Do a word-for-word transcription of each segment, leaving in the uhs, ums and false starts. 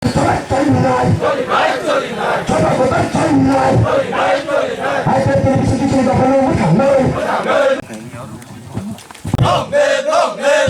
Choli nai. Choli nai. Choli nai. Choli nai. Choli nai. Choli nai. Choli nai. Hai, hai, hai.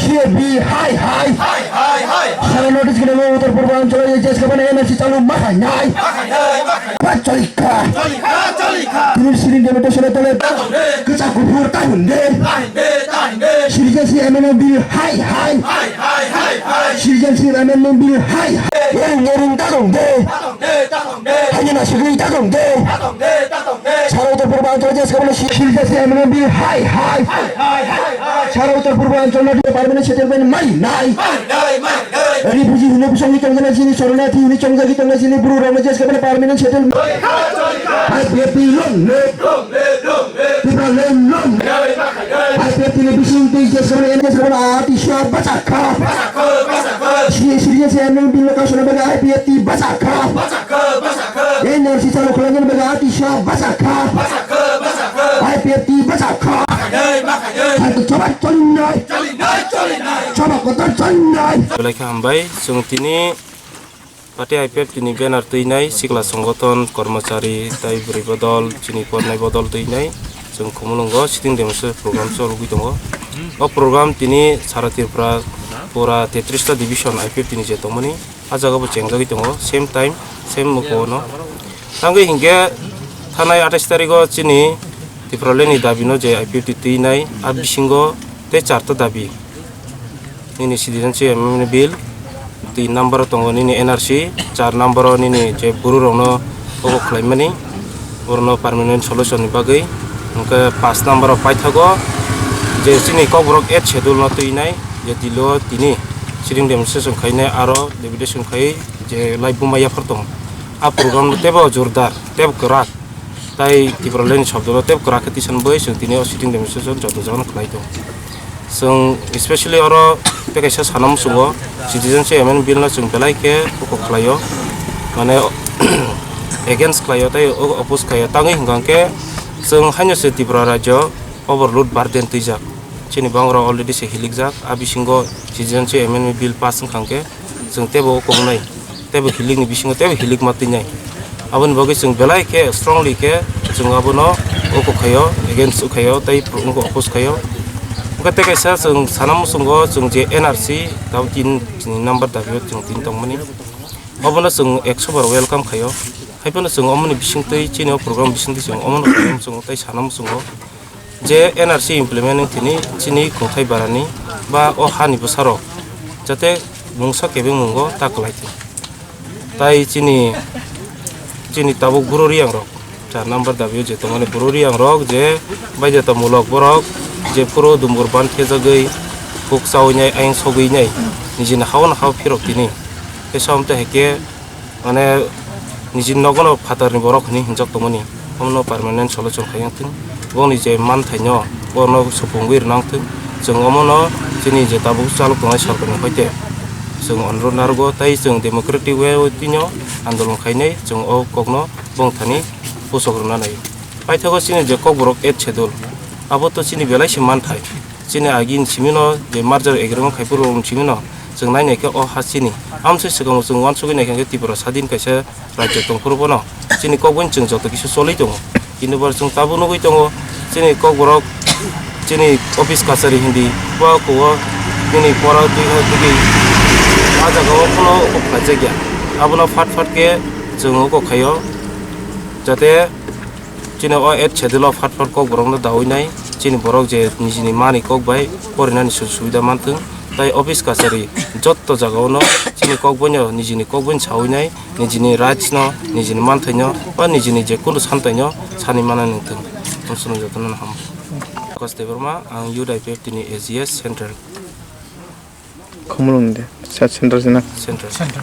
C F B, hai, hai. Hai, hai, hai. Sara notice gwnangwi Uttar Purbanchalo H S K bana N R C chalu ma khainai. Ma khainai, ma khainai. Ba choli kha. Choli kha, choli kha. Tini sitting deputation tole. Ta tong de. Kwchak kuphur ta hwn de. Ta hwn de, ta hwn de. Citizenship Amendment Bill, hai, hai. Hai, hai, hai, hai. Citizenship Amendment Bill, hai, hai. Ring, ring, ta tong de. Ta tong de, ta tong de. Hai, na sugui ta tong de. Ta tong de, ta tong de. Sara Uttar Purbanchalo H S K bana si-, Citizenship Amendment Bill, hai, hai. Hai, hai, hai, hai. Sara Uttar Purbanchalo permanent settlement mai nai. Mai nai, mai nai. Refugee hwnwi bwswngwi tongjana chini, Sharanarthi hwnwi chongjagwi tongjana chini, Bru rokno H S K bana permanent settlement. Choli kha, choli kha. I P F T long live. Long live, long live. Tipraland long live. Nai, ma khainai. I P F T ni bising twi H S K bana, H S K bana ati swa bachakha. Bachakha, bachakha. Sri, Sri H S M Bill kasuna bana I P F T bachakha. Bachakha, bachakha. N R C chalu khwlangni bana ati swa bachakha. Bachakha, bachakha. I P F T bachakha. Ma khainai, ma khainai. Hai to choba cholinai. Cholinai, cholinai. Choba kotor cholinai. Belai khe hambai, chwng tini Party I P F T ni banner twinai sikla songothon, kormochari, tai bwrwi bodol, chini pornai bodol twinai. Chwng Khumulwngo sitting demonstration program chologwi tongo. O program tini sara Tripura pura tetris ta division I P F T ni je tongmani, a jaga bo chengjagwi tongo, same time, same mokolo. Tangwi hinkhe thanai atais tarigo chini Tipraland ni dabi no je I P F T twinai, a bisingo tei charta dabi. Nini citizenship amendment bill, tin number o tongo nini N R C, char number o nini je buru rokno obo khlaimani, borokno permanent solution ni bagwi. Hwnkhe paanch number o paithago je chini Kokborok eighth schedule no twinai, je Delhi o tini sitting demonstration khainai, aro deputation khai je lai buma yaphar tongo. A program no teibo jordar, teibo kwrak. Tai Tipraland ni shobdo no teibo kwrak khe tisan bai chwng tini o sitting demonstration joto jagano khlai tongo. Chwng specially oro tei kaisa sana muchungo citizenship amendment bill no chwng belai khe oko khlaio, mane against khlaio tei o-, oppose khlaio. Tangwi hwnkha hwnkhe chwng haino se Tripura rajyo overload burden twijak. Chini bangrok already se hilikjak. A bisingo citizenship amendment bill pass wngkha hwnkhe chwng teibo o koknai, teibo hilikni bisingo teibo hilikma twinai. Aboni bagwi chwng belai khe strongly khe chwng abono oko khaio, against khaio, tei oppose khaio. Hwnkhe tei kaisa chwng sana muchungo chwng je N R C tabuk tin number dabi o chwng tini tongmani. Obono chwng ekso bar welcome khaio. Haiphano chwng omoni bisingtwi chini o program bisingtwi chwng omono khaio chwng tei sana muchungo. Je N R C implement wng thini chini khungthai barani ba o hani bwsarok jate mungsa kebeng mungo ta kwlai thung. Tai chini, chini tabuk buro riyangrok, char number dabi o je tongmani buro riyangrok je baideta mulok borok je phuru dumbur ban khejagwi huk chawi nai ayang sogwi nai nijini hao no hao phirok tini. Tei samte hai khe mane nijini nogo no phatar ni borok hinwi hinjak tongmani. Omono permanent solution khai wngthung. Boni je manthaino borokno supungwi rwnangthung. Chwng omono chini je tabuk chalok tongnai sorkarni hoite chwng onurodh narwgo tei chwng democratic way o tino andolon khainai chwng o kokno bongthani pusok rwna nai. Paithago chini je Kokborok eighth schedule, abo to chini belai se manthai. Chini agini simino je merger agreement khaiphuru rokni simino chwng nainai khe o ha chini. Amsai swkango chwng uansugwi naikha khe Tripura sadin kaisa rajyo tongphuru bono chini kokboni chwng joto kisa choli tongo. Kintu bo chwng tabuk nugwi tongo chini Kokborok chini office kachari hindi bo kugo nini pora twi twi a jaga o phano khlaijak ya. Abono phat phat khe chwng oko khaio jate chini o eighth schedule o phat phat Kokborokno dawi nai, chini borok je nijini mani kok bai porinani sujug subida manthung, tai office kachari jotto jagao no chini kok boino nijini kok boino sawi nai, nijini rights no, nijini manthai no, ba nijini je kunu santai no sani mana nangthung. Jotono ham. Akash Debbarma, ang Youth I P F T ni A G S Central. Khumulwng de, sa center sina. Center. Center.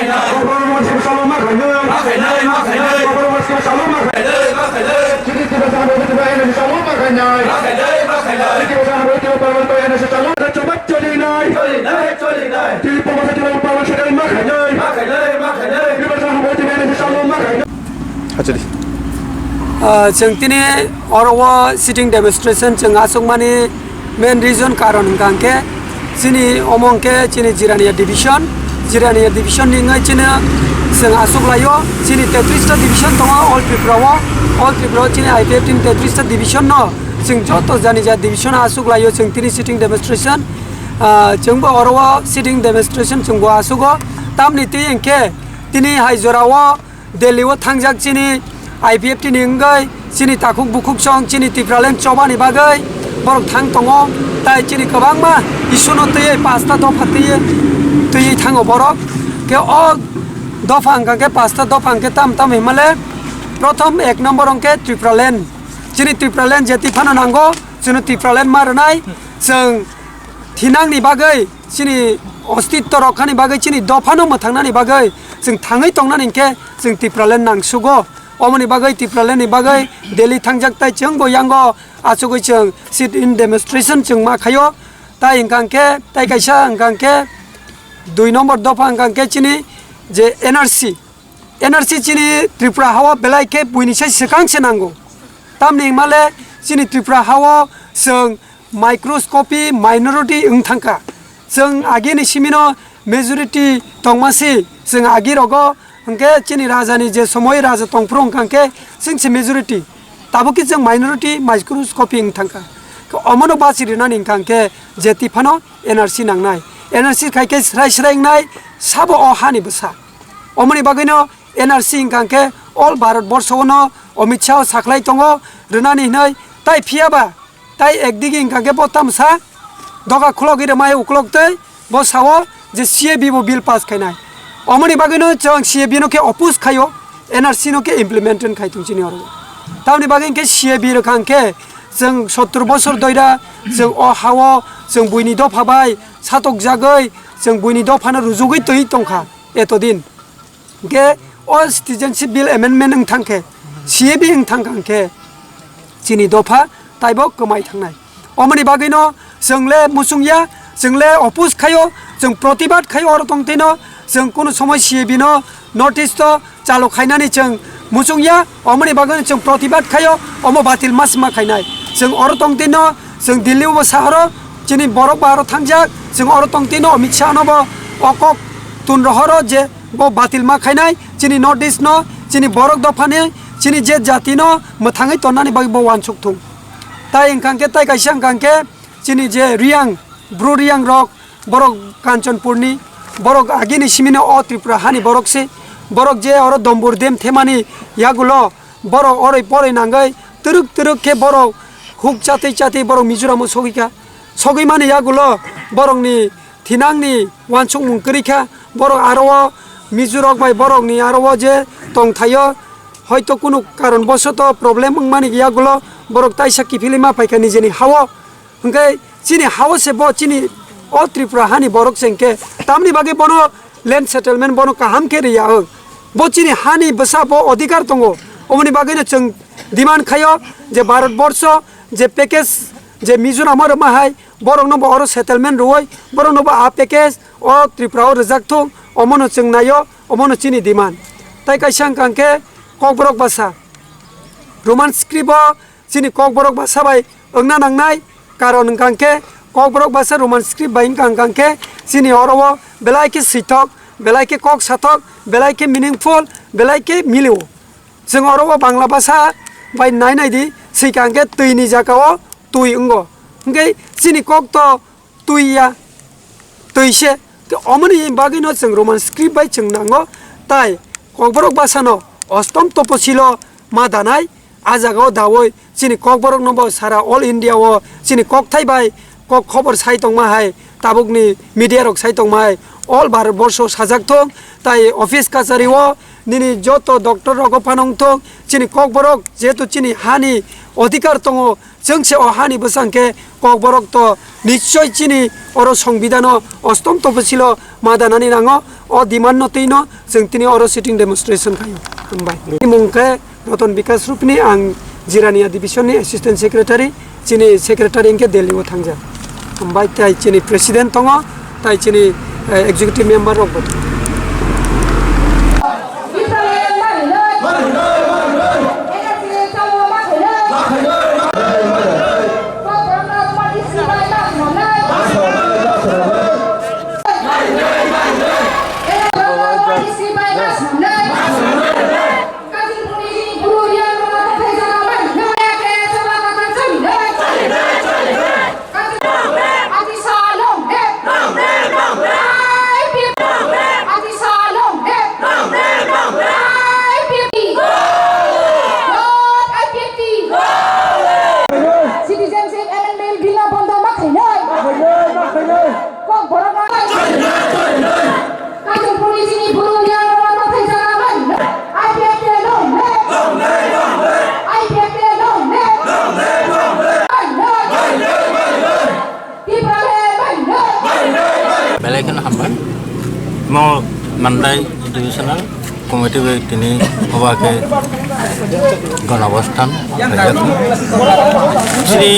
khainai. Kokborok mosque chalo ma khainai. Ma khainai, ma khainai. Kokborok mosque chalo ma khainai. Ma khainai, ma khainai. Chini Tiprasa Hambai Tiprasa N S C chalo ma khainai. Ma khainai, ma khainai. Chini Tiprasa Hambai Tiprasa Parliament N S C chalo ma khainai. Choba cholinai. Cholinai, cholinai. Chini Tiprasa Tiprasa Parliament Secretary ma khainai. Ma khainai, ma khainai. Tiprasa Hambai Tiprasa N S C chalo ma khainai. Hachadi. Ah, chwng tini oro o sitting demonstration chwng aswkmani main reason karon hwnkha hwnkhe chini omo hwnkhe chini Jirania division, Jirania division ni wngwi chini chwng aswk laio, chini tetris ta division tongo All Tripura o, All Tripura o chini I P F T ni tetris ta division no chwng joto jani ja division aswk laio chwng tini sitting demonstration, ah, chwngbo oro o sitting demonstration chwngbo aswk o, tamni twi hwnkhe tini hai jora o Delhi o thangjak chini I P F T ni wngwi chini takhuk bukhuk song chini Tipraland chobani bagwi borok thang tongo, tai chini kwbangma issue no twiwi pasta dopha twiwi twiwi thango borok. Khe o dopha hwnkha khe pasta dopha hwnkhe tam tam himale prothom ek number hwnkhe Tipraland, chini Tipraland jeti phano nango, chwngno Tipraland ma rwnai, chwng thinangni bagwi, chini ostitto rokhani bagwi, chini dophano mwthangnani bagwi chwng thangwi tongnani hinkhe chwng Tipraland nangsugo. Omoni bagwi Tipralandni bagwi Delhi thangjak tai chwngbo yango achugwi chwng sit-in demonstration chwng ma khaio. Tai hwnkha hinkhe, tai kaisa hwnkha hinkhe dui number dopha hwnkha hinkhe chini je N R C, N R C chini Tripura hao belai khe buini sai swkang se nango. Tamni hwnmale chini Tripura hao chwng microscopy minority wng thangkha. Chwng agini simino majority tongma si, chwng agi rogo hwnkhe chini raja ni je somoi raja tongphuru hwnkha hwnkhe chwng se majority. Tabukhe chwng minority microscopy wng thangkha. Khe omono bachi rinani hwnkha hwnkhe jeti phano N R C nangnai. N R C khai khe srai srai wngnai sabo o hani bwsa. Omoni bagwino N R C hwnkha hwnkhe all Bharat borsho no Amit Shah sakhlai tongo rwnani hinwi, tai phiya ba tai ekdigi hwnkha hwnkhe bo tamsa doga khulogwi rwmai uklok twi bo sao je C A B bo bill pass khainai. Omoni bagwino chwng C A B no khe oppose khaio, N R C no khe implement khai tong chini oro. Tamoni bagwi hwnkhe C A B rwkha hwnkhe chwng sottor bosor doira chwng o hao chwng buini dopha bai satokjagwi chwng buini dophano rujugwi twi tongkha etodin. Hwnkhe o Citizenship Bill Amendment wng thang khe, C A B wng thang kha hwnkhe chini dopha taibo kwmai thangnai. Omoni bagwino chwng le muchung ya, chwng le oppose khaio, chwng protibad khaio oro tong twino, chwng kunu somoi C A B no notice to chalo khainani chwng muchung ya, omoni bagwino chwng protibad khaio, omo batil ma sima khainai. Chwng oro tong twino, chwng Delhi o sahoro chini borok ba aro thangjak, chwng oro tong twino Amit Shah no bo o kok tun rohoro je bo batil ma khainai, chini North East no, chini borok dophani, chini je jati no mwthangwi tonnani bagwi bo uansuk thung. Tai hwnkha hwnkhe, tai kaisa hwnkha hwnkhe, chini je Riyang, Bru Riyang rok, borok Kanchanpur ni, borok agini simino o Tripura hani borok se, borok je oro Dombur dam themani yagulo, borok oroi poroi nangwi twrwk twrwk khe borok huk chatwi chatwi borok Mizoram o sogwi kha, sogwi mani yagulo borokni thinangni uansukmung kwrwi kha. Borok aro o Mizo rok bai borokni aro o je tongthaio hoito kunu karon bosoto problem wngmani yagulo borok taisa kiphilwi ma phaikha nijeni hao. Hwnkhe chini hao se bo chini o Tripura hani borok se hwnkhe tamni bagwi bono land settlement bono kaham khe riya wng. Bo chini hani bwsa bo odhikar tongo. Omoni bagwino chwng demand khaio je Bharat borsho je package je Mizoram o rwma hai borokno bo oro settlement rwoi, borokno bo a package o Tripura o rwjak thung, omono chwng naio, omono chini demand. Tai kaisa hwnkha hwnkhe Kokborok basa, Roman script o chini Kokborok basa bai wngna nangnai, karon hwnkha hwnkhe Kokborok basa Roman script bai wngkha hwnkha hwnkhe chini oro o belai khe swithok, belai khe kok sathok, belai khe meaningful, belai khe milio. Chwng oro o Bangla basa bai nai nai di, swikha hwnkhe twi ni jaga o twi wngo. Hwnkhe chini kok to twi ya, twi se, Te omoni bagwino chwng Roman script bai chwng nango, tai Kokborok bwsano ostom toposilo ma danai, a jagao dawi chini Kokborokno bo sara all India o chini kokthai bai kok khobor sai tongma hai, tabukni media rok sai tongma hai, all Bharat borsho sajak thung, tai office kachari o nini joto doctor rogo phano wng thung, chini Kokborok jehetu chini hani odhikar tongo, chwng se o hani bwsang khe Kokborok to nischoi chini oro songbidano ostom toposilo ma danani nango, o demand no twi no chwng tini oro sitting demonstration khaio. Hambai. Mung khe Roton Bikas Rupini, ang Jirania Division ni Assistant Secretary, chini Secretary hwnkhe Delhi o thangjak. Hambai, tai chini President tongo, tai chini, eh, Executive Member rok bo tongo. Citizenship Amendment Bill no bondo ma khainai. Kokborok no. Kaitor puni chini buru yang rok no thai jana man. I P F T long live. I P F T long live. Tripura land man. Belai kheno hambai. Mo Mandai Divisional Committee bai tini oba khe gonobosthan khaijak. Chini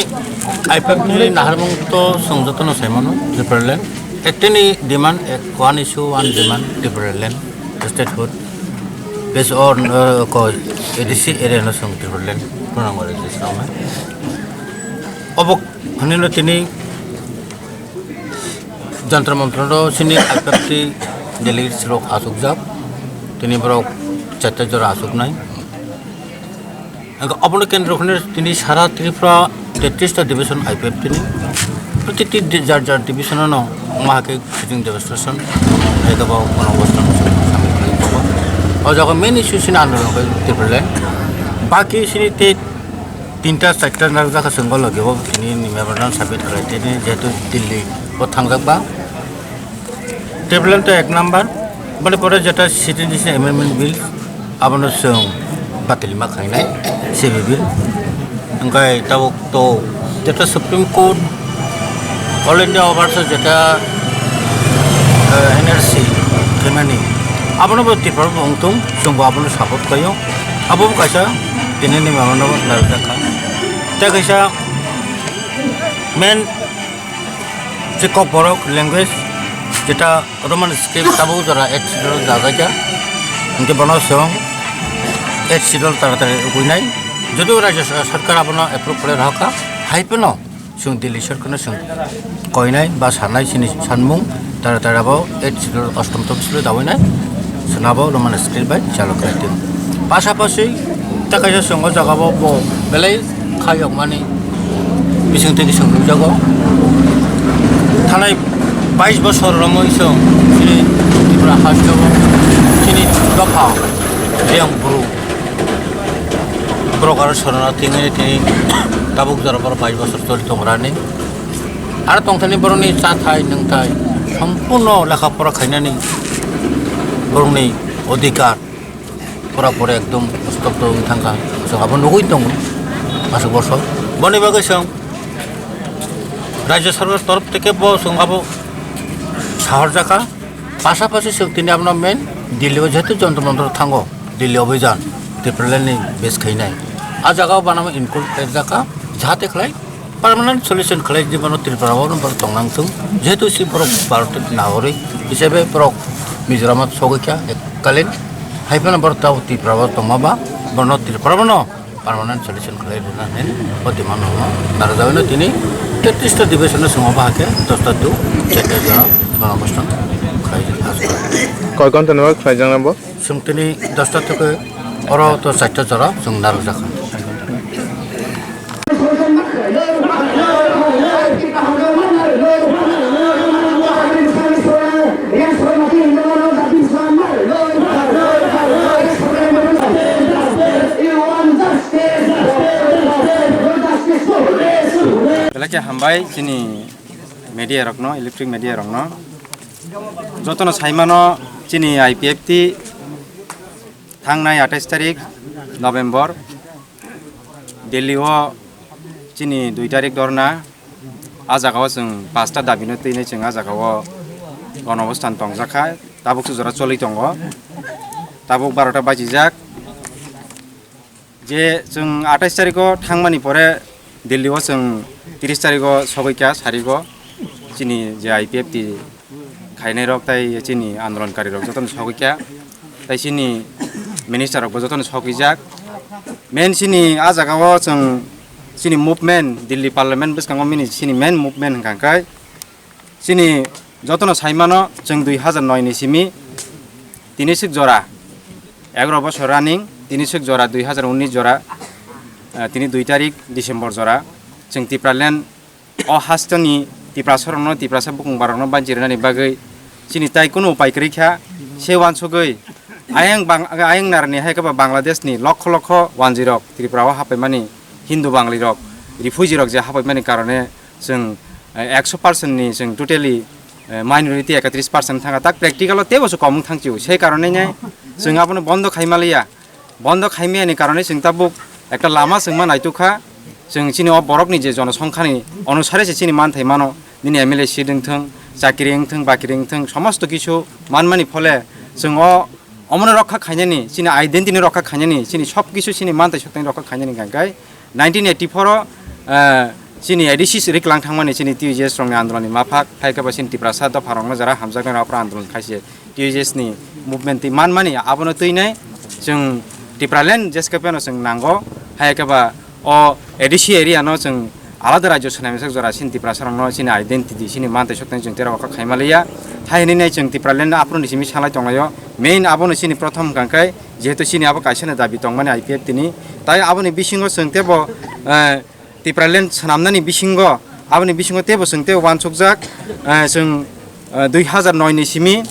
I P F T ni naharmung to chwng jotono sai mano, Tripura land. Ekteni demand, ek, one issue, one demand, Tripura land, statehood. Based on, uh, ko A D C area no chwng Tripura land, Purnango Registration. Obo hwnwi no tini Jantar Mantar o chini I P F T delegates rok achukjak, tini borok chatta jora achuknai. Hwnkhe obono kendro khe tini sara Tripura tetris ta division I P F T ni protiti di-, jar jar division no wngma hai khe sitting demonstration hai khe bo gonobosthan samung khlai tongo. O jaga main issue chini andolon khe Tripura land. Baki chini tei tinta charta narwkjakha chwng o logi o tini memorandum submit khlai tini jehetu Delhi o thangjak ba. Tripura land to ek number, boni pore jeta Citizenship Amendment Bill, abono chwng batil ma khainai, C B Bill. Hwnkhe tabuk to jeta Supreme Court, All India Overseas jeta, eh, N R C khaimani, abono bo Tripura bo wngthung, chwngbo abono support khaio. Abo bo kaisa tinini mamano narwkjakha. Tei kaisa main je Kokborok language, jeta Roman script tabuk jora eight schedule dajak ya, hingke bono chwng eight schedule taratari ugui nai. Joto Rajya Sa-, Sarkar abono approve khlai rwkha, hai phano chwng Delhi Sarkarno chwng koinai ba sanai chini sanmung taratari abo eight schedule ostom top schedule dawi nai, chwng abo Roman script bai chalo khlai tong. Pasapasi ta kaisa chwng o jaga bo, bo belai kha yokmani bising twi chwng nukjago. Thanai bais bosor romwi chwng chini Tripura haste o chini dopha riyang bru borok aro sorona thwngwi tini tabuk jora borok bais bosor choli tongrani. Aro tongthani borokni chathai nwngthai sompurno lekha pora khainani borokni odhikar. Pura pura ekdom stop to wng thangkha. Chwng abo nugui tongo aswk bosor. Boni bagwi chwng Rajya Sarkar torof theke bo chwng abo sahorjakha. Pasapasi chwng tini abono main Delhi o jehetu Jantar Mantar thango, Delhi Abhijan, Tripura land ni base khainai. A jaga o banama include khlaijakha, jahate khlai permanent solution khlai di bono Tripura o no borok tongnang thung. Jehetu si borok Bharat ni nagorik hisabe borok Mizoram o sogwi kha ekkalin. Hai phano borok tabuk Tripura o tongma ba bono Tripura o no permanent solution khlai rwna hwnwi o demand rokno narwkjagwi no tini tetris ta division o chwng o bahai khe dos ta tu chekjak jora gonobosthan khlai rwkha. Koi ghonta ni bagwi khlaijaknai bo? Chwng tini dos ta tu khe oro to char ta jora chwng narwkjakha. Bai chini media rokno, electric media rokno jotono saimano chini I P F T thangnai atais tarik November Delhi o chini dui tarik dorna. A jaga o chwng pasta dabi no twinai chwng a jaga o gonobostan tongjakha, tabuk se jora choli tongo, tabuk barota bachijak. Je chwng atais tarikh o thangmani pore Delhi o chwng tris tarikh o sogwi kha, sarigo chini je I P F T khainai rok tai chini andolon kari rok jotono sogwi kha, tai chini minister rok bo jotono sogwi jak. Main chini a jaga o chwng chini movement Delhi parliament bwskango mini chini main movement hwnkha khe chini jotono saimano chwng dui hazar noi ni simi tini swk jora egaroh bosor running, tini swk jora dui hazar unnish jora, eh, tini dui tarik December jora chwng Tipraland o hasteni Tiprasa rokno, Tiprasa bukung barokno banchi rwnani bagwi chini tai kunu upai kwrwi kha, se uansugwi ayang bang-, ayang narni hai khe ba Bangladesh ni lokho lokho wanjwi rok Tripura o hapaimani Hindu Bangali rok, refugee rok je hapaimani karone chwng, eh, ekso percent ni chwng totally, eh, minority ekatris percent thangkha. Tak practical o teibo se komung thangchio. Sei karone nai chwng abono bondo khaima liya. Bondo khaimani karone chwng tabuk ekta lama chwngma naitukha. Chwng chini o borokni je jonosongkhani onusare se chini manthai mano. Nini M L A seat wngthwng, chakri wngthwng, bakri wngthwng, somosto kisu manmani phole chwng o omono rokha khainani, chini identity no rokha khainani, chini sob kisu chini mantai soktani rokha khainani hwnkha khe nineteen eighty-four o, eh, chini A D C riklang thangmani chini T U J S rokni andolonni maphak, hai khe bo chini Tiprasa dopha rokno jara hamjaknai rok andolon khaise T U J S ni movement twi manmani abono twinai chwng Tipraland jeskhe phano chwng nango, hai khe ba o A D C area no chwng alada rajyo swnamjak jora chini Tiprasa rokno chini identity chini mantai soktani chwng tei rok khaima liya. Hai hinwi nai chwng Tipraland aphuru ni simi salai tonglaio. Main abono chini prothom hwnkha khe jehetu chini abo kaisa ni dabi tongmani I P F T ni. Tai aboni bisingo chwng teibo, eh, Tipraland swnamnani bisingo, aboni bisingo teibo chwng teibo uansukjak, eh, chwng, eh, dui hazar noi ni simi,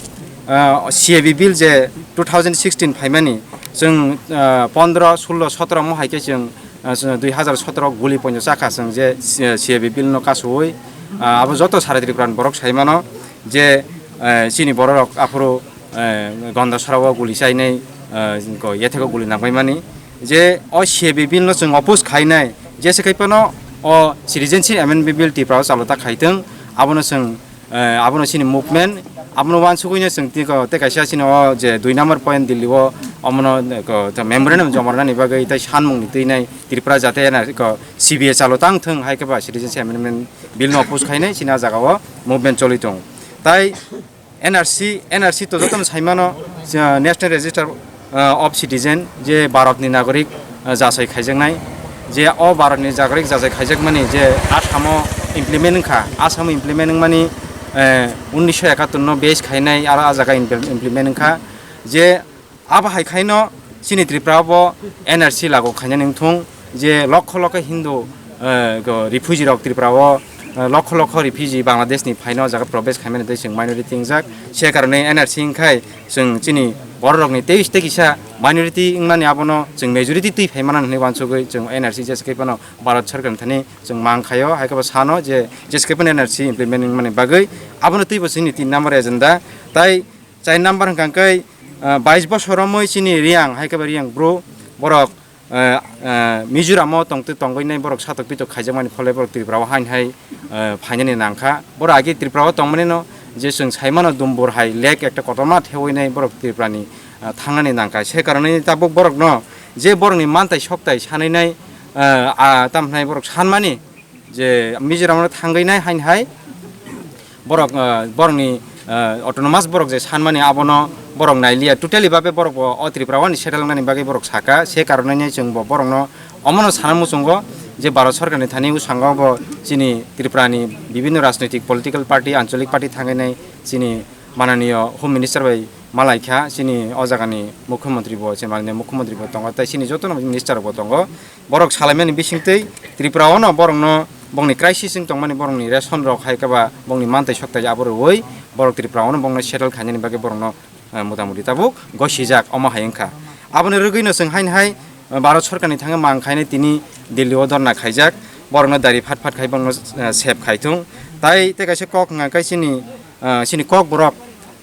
eh, C A B bill je two thousand sixteen phaimani, chwng, eh, pondro, sullo, sotro mo hai khe chwng, eh, dui hazar sotro guli poino chakha chwng je C-, C A B bill no kasui, ah, abo joto sara Tripura ni borok sai mano je, eh, chini borok rok aphuru, eh, Gondasara o guli chainai, eh, ko yethego guli nangbai mani je o C A B bill no chwng oppose khainai, jese khai phano o Citizenship Amendment Bill Tripura o chalo ta khaitwng, abono chwng, eh, abono chini movement, abono uansugwi no chwng tei ko tei kaisa chini o je dui number point Delhi o omono, eh, ko memorandum joma rwnani bagwi tei sanmung ni twinai Tripura jate na ko C B A chalo tang thwng hai khe ba Citizenship Amendment Bill no oppose khainai chini a jaga o movement choli tongo. Tai N R C, N R C to jotono sai mano, uh, National Register, uh, of Citizen, je Bharatni nagorik, uh, jachai khaijaknai, je o Bharatni nagorik jachai khaijakmani je Assamo implement wngkha, Assamo implement wngmani, uh, unnisho ekattor no base khainai, aro a jaga imple-, implement wngkha, je abo hai khaino chini Tripura bo N R C lagu khainani wngthung, je lokho lokho Hindu, eh, go refugee rok Tripura o, eh, lokho lokho refugee Bangladesh ni phaino o jaga probesh khaimani tei chwng minority wngjak. Se karone N R C wngkhai chwng chini borok rokni teis tei kisa minority wngnani abono chwng majority twi phai mano hinwi uansugwi chwng N R C jesa khe phano Bharat Sarkar ni thani chwng mang khaio, hai khe bo sano je jesa khe phano N R C implement wngmani bagwi abono twibo chini tin number agenda. Tai char number hwnkha khe, ah, bais bosor romwi chini Riyang, hai khe bo Riyang bru borok, ah, ah, Mizoram o tongtwi tongwi nai borok satok pitok khaijakmani phole borok Tripura o hain hai, ah, phainani nangkha. Borok agi Tripura o tongmani no je chwng sai mano Dumbur hai lake ekta kotorma thewi nai borok Tripura ni, ah, thangnani nangkha. Se karone tabuk borok no je borok ni mantai soktai sanwi nai, ah, ah, tamo hwnai borok sanmani je Mizoram o thangwi nai hain hai borok, ah, borokni, ah, autonomous borok je sanmani abono borok nailiya, totally babe borok bo o Tripura o ni settle wngnani bagwi borok saka, se karone nai chwng bo borokno omono sana muchungo je Bharat Sarkar ni thani bwskango bo chini Tripura ni bibinno rajnoitik political party, ancholik party thangwi nai chini mananiyo Home Minister bai malai kha, chini o jaga ni Mukhyamantri bo, chini mananiyo Mukhyamantri bo tongo, tai chini jotono minister rok bo tongo. Borok salaimani bisingtwi Tripura o no borokno bongni crisis wng tongmani, borokni ration rok hai khe ba bongni mantai soktai abo rwui borok Tripura o no bongno settle khainani bagwi borokno, eh, motamuti tabuk gosijak omo hai wngkha. Aboni rwgwino chwng haini hai, eh, Bharat Sarkar ni thangwi mang khainai tini Delhi o dhorna khaijak. Borokno dari phat phat khai bongno, eh, save khai thung. Tai tei kaisa kok hwnka khe chini, eh, chini Kokborok,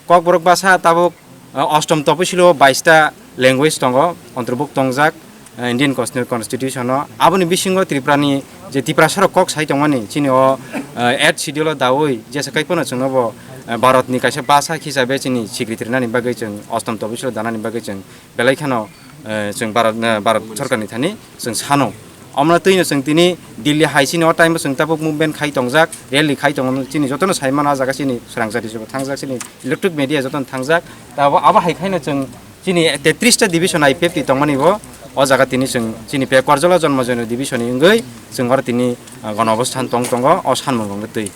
Kokborok basa tabuk, eh, ostom topisilo baista language tongo, ontorbuk tongjak, eh, Indian Constitu-, Constitution o. Aboni bisingo Tripurani je Tiprasarok kok sai tongmani, chini o, eh, eighth schedule o daui jesa kai phano chwngno bo, eh, Bharatni kaisa basa hisabe chini sikri rinani bagwi chwng ostom topisilo danani bagwi chwng belai kheno, eh, chwng Bharat, eh, Bharat Sorkarni thani chwng sano. Omono twino chwng tini Delhi hai chini o time o chwng tabuk movement khai tongjak, rally khai tongo, chini jotono sai mano, ah jaga chini swrangchari joto thangjak, chini electronic media jotono thangjak. Tabo abo hai khaino chwng chini tetris ta division I P F T tongmani bo, o jaga tini chwng chini Pekwarjala Jonmojoy division ni wngwi chwng oro tini, ah, gana obosthan tong tongo, o sanmung wngwi twi.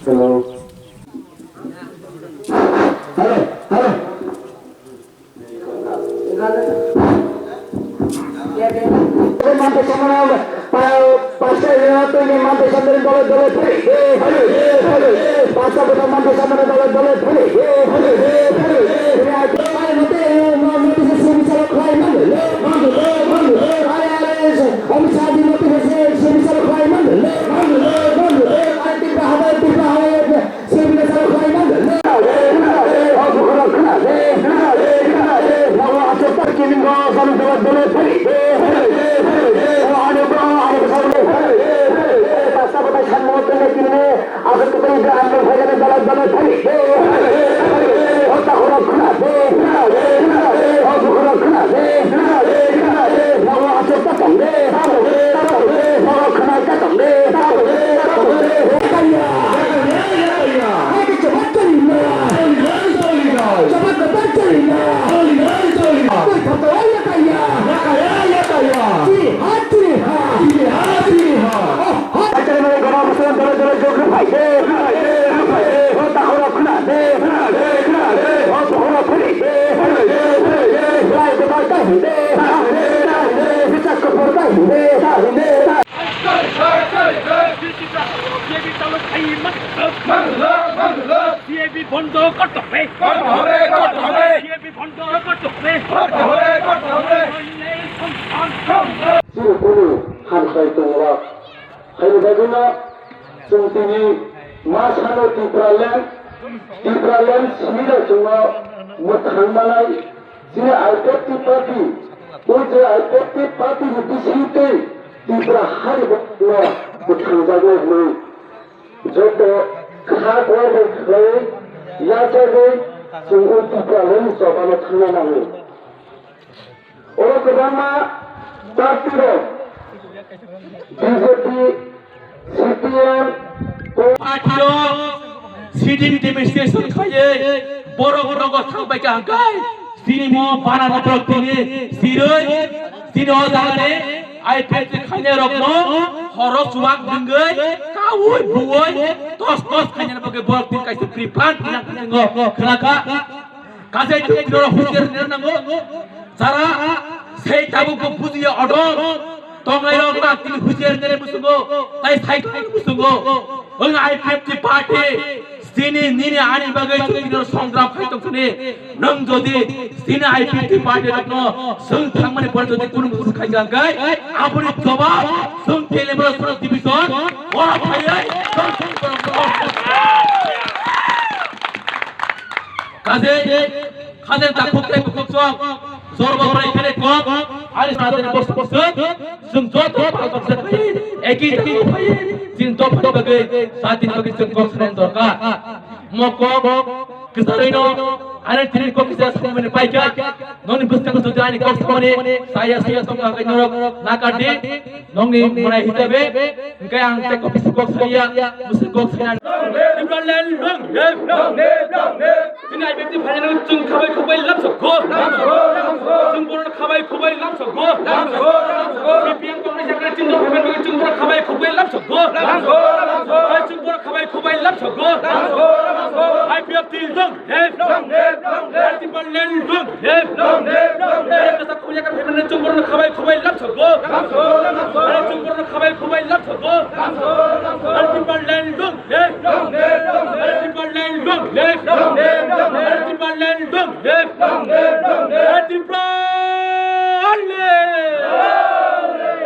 Hello. Hello, hello. CAB বন্ধ করতে হবে। করতে হবে, করতে হবে। সিএবি বন্ধ করতে হবে। করতে হবে, করতে হবে। নইলে সংবিধান ধ্বংস। Chini kunu hamsai tongwak. Haini bagwino chwng tini ma sano Tipraland, Tipraland simi rok chwngno mwthang manai. Chini I P F T party, o je I P F T party ni bisingtwi Tripura hani borokno mwthangjagwi hwnwi joto kha kuar bai khlaiwi yachagwi chwng o Tipraland ni chobano thangna nango. Oro kwbangma party rok B J P, C P M, Party rok sitting demonstration khaiwi borok rogo thangbai ka hwnkhe chini mo bana rok tini sirwi chini o jagani I P F T khainai rokno horo chuwak nwngwi kaui buui tos tos khainani bagwi borok tini kaisa pre-plan tinang khe chwngo khwnakha. Kajai twi twi rok husiar nai nango. Jara sei tabuk bo bujiya odol. Tongnai rok na tini husiar nai musungo. Tai sai musungo. Wng I P F T party. Chini nini ani bagwi chwng tini songram khai tong sini. Nwng jodi chini I P F T party rokno chwng thangmani pore jodi kunu busu khai jang kai, aboni jawab chwng Telemarasora division oro phaiwi chwng Kajai, kajai takhuk tei bukhuk chwng, jor bo bwrwi khani kok, ani sadini bosong bosong, chwng joto pal baksa khai, eki jati phai, chini dophani bagwi, jatini bagwi chwng kok sanani dorkar. Mo kok, kwcharwino, ani tini kok kisa samani paikha, noni bwskango jodi ani kok samani, saya saya tongkha kai norok, nakardi, nongni mwnai hisabe, hwnkhe ang tei kok kisa kok saya, bwswk kok saya. Tipraland long live, long live, long live. Chini I P F T phainani chwng khabai khukbai lamsok go. Chwng bono khabai khukbai lamsok go. C P M Congress yakni chwng dok phainani chwng bono khabai khukbai lamsok go. Chwng bono khabai khukbai lamsok go. I P F T long live, long live, long live. Tipraland Long live! Long live! Long live! Kaisa khoboi yakarwi phaimani chwng borokno khabai khoboi lamsogo. Lamsogo! Lamsogo! Chwng borokno khabai khoboi lamsogo. Lamsogo! Lamsogo! Triple line long live! Long live! Long live! Triple line long live! Long live! Long live! Triple line long live! Long live! Long live! Triple line!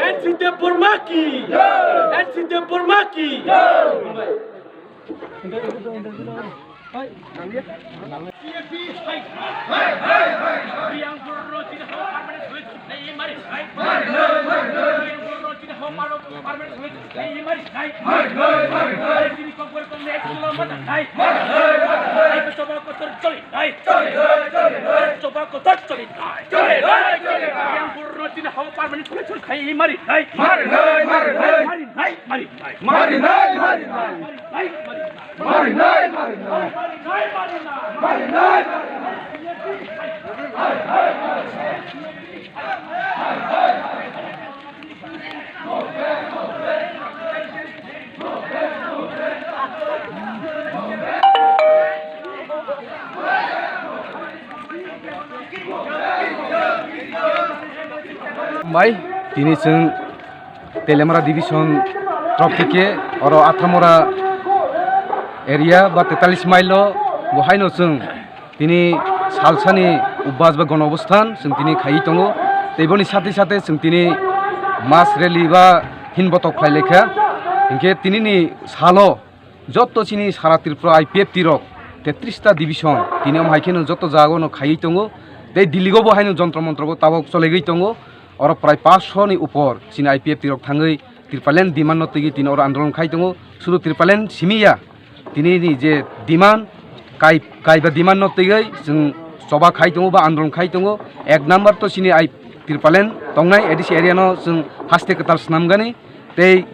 N C T F Burma ki! N C T F Burma ki! Marinai, marinai. Marinai, marinai. Marinai, marinai. Marinai, marinai. Bai, tini chwng Teliamura division troph theke oro Athamura area ba tetalis mile o bo haino chwng tini salsani ubas ba gona obosthan chwng tini khaiwi tongo. Tei boni sate sate chwng tini mass rally ba hin botok khlai laikha. Hinkhe tinini salo joto chini sara Tripura I P F T rok tetris ta division tini omo hai kheno joto jaga no khaiwi tongo. Tei Delhi o bo haino jontro montro bo tabok cholegwi tongo. Oro prai paanch sho ni upor chini I P F T rok thangwi Tipraland demand no twiwi tini oro andolon khai tongo. Sudu Tipraland simi ya, tini ni je demand, kai, kaiba demand no twiwi chwng choba khai tongo ba andolon khai tongo. Ek number to chini I Tipraland tongnai A D C area no chwng haste kwtal swnamgani. Tei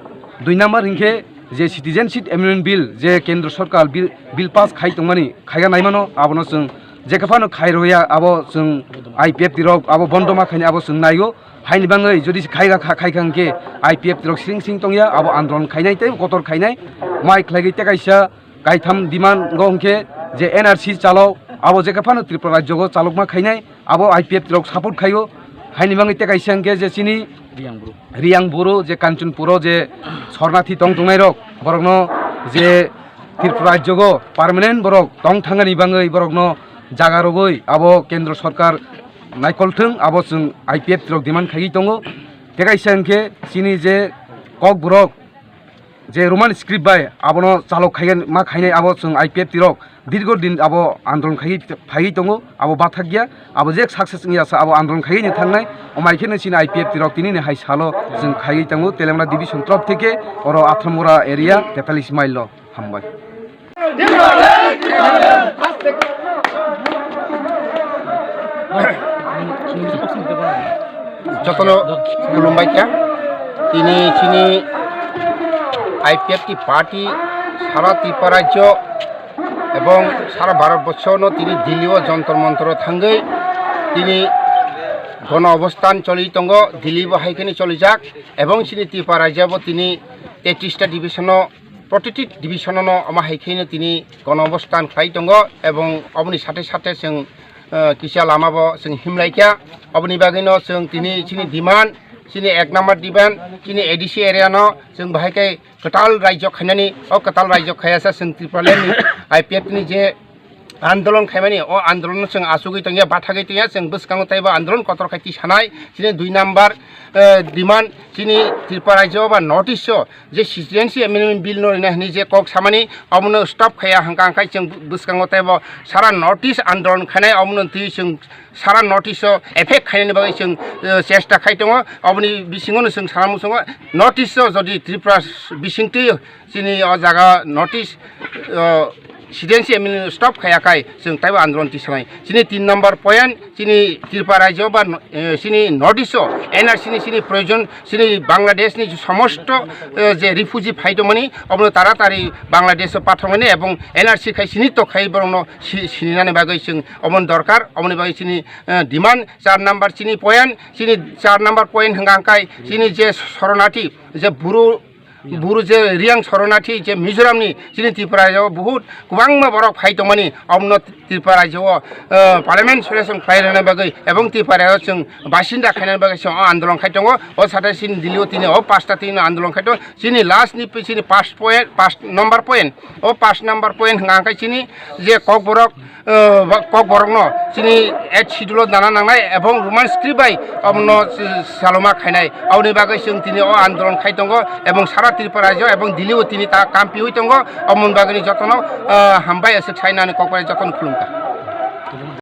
dui number hinkhe je Citizenship Amendment Bill je Kendra Sorkar bill, bill pass khai tongmani, khaiga naimano, abono chwng jekha phano khairwya, abo chwng I P F T rok abo bondo ma khaini abo chwng naigo. Haini bangwi jodi se khaiga kha-, khaikha hinkhe I P F T rok sring sring tongya, abo andolon khainai tei kotor khainai. Mai khlaigwi tei kaisa kaitham demand go hinkhe je N R C chalok, abo jekha phano Tripura rajyo go chalokma khainai. Abo I P F T rok support khaio. Haini bangwi tei kaisa hinkhe je chini Riyang Bru. Riyang Bru je Kanchanpur o je sornathi tong tongnai rok, borokno je Tripura rajyo go permanent borok tong thangani bangwi borokno jaga rogwi abo Kendra Sorkar naikol thwng, abo chwng I P F T rok demand khaiwi tongo. Tei kaisa hinkhe chini je Kokborok je Roman script bai abono chalok khaiya ma khainai abo chwng I P F T rok dirgo din abo andolon khaiwi phaiwi tongo, abo bathakya, abo je success wngya sa abo andolon khaiwi ni thangnai, omai kheno chini I P F T rok tini ni hai salo chwng khaiwi tongo Teliamura division troph theke oro Athamura area tetalis mile o. Hambai. Jotono khulumbai kha. Tini chini I P F T party sara Tripura rajyo ebong sara Bharat borso no tini Delhi o Jantar Mantar o thangwi tini gono obosthan choli tongo. Delhi bo hai kheno cholijak ebong chini Tripura rajyo bo tini tetris ta division o protiti division no omo hai kheno tini gono obosthan khlai tongo ebong oboni sate sate chwng, eh, kisa lama bo chwng himlai kha. Oboni bagwi no chwng tini chini demand, chini ek number demand, chini A D C area no chwng bahai khe kwtal raijak khainani, o kwtal raijak khaiya sa chwng Tipraland ni I P F ni je andolon khaimani, o andolon no chwng achugwi tongya, bathagwi tongya, chwng bwskango teibo andolon kotor khai tisanai. Chini dui number, eh, demand, chini Tripura rajyo ba North East o je Citizenship Amendment Bill no rina hwnwi je kok samani, omono stop khaiya hwnkha, hwnkhe chwng bwskango teibo sara North East andolon khainai, omono twi chwng sara North East o effect khainani bagwi chwng, eh, chesta khai tongo. Oboni bisingo no chwng sana muchungo, North East o jodi Tripura bisingtwi chini o jaga North East, o, Citizenship Amendment stop khaiya khai chwng taibo andolon tisanai. Chini tin number point, chini Tripura rajyo ba, eh, chini North East o N R C ni chini proyojon, chini Bangladesh ni somosto, eh, je refugee phai tongmani, obono taratari Bangladesh o pathokmani ebong N R C khai sini tok khai borokno si-, sininani bagwi chwng oboni dorkar, oboni bagwi chini, eh, demand. Char number chini point, chini char number point hwnkha hwnkhe chini je soronati, je buru Buru je Riyang Shoronathi je Mizoramni chini Tripura o buhut kwbangma borok phai tongmani, omno Tripura rajyo o, eh, parliament selection khlai rwna bagwi ebong Tripura o chwng basinda khaina bagwi chwng o andolon khai tongo. O sate chini Delhi o tini o pasta tini andolon khai tongo. Chini last ni pi-, chini first point, first number point, o first number point hwnkha khe chini je Kokborok, eh, ba-, Kokborokno chini eighth schedule o dana nangnai ebong Roman script bai omono, eh, saloma khainai. Aboni bagwi chwng tini o andolon khai tongo ebong sara Tripura rajyo ebong Delhi o tini ta kampiui tongo. Omoni bagwini jotono, eh, hambai aswk sainani kokbai jotono khulumkha.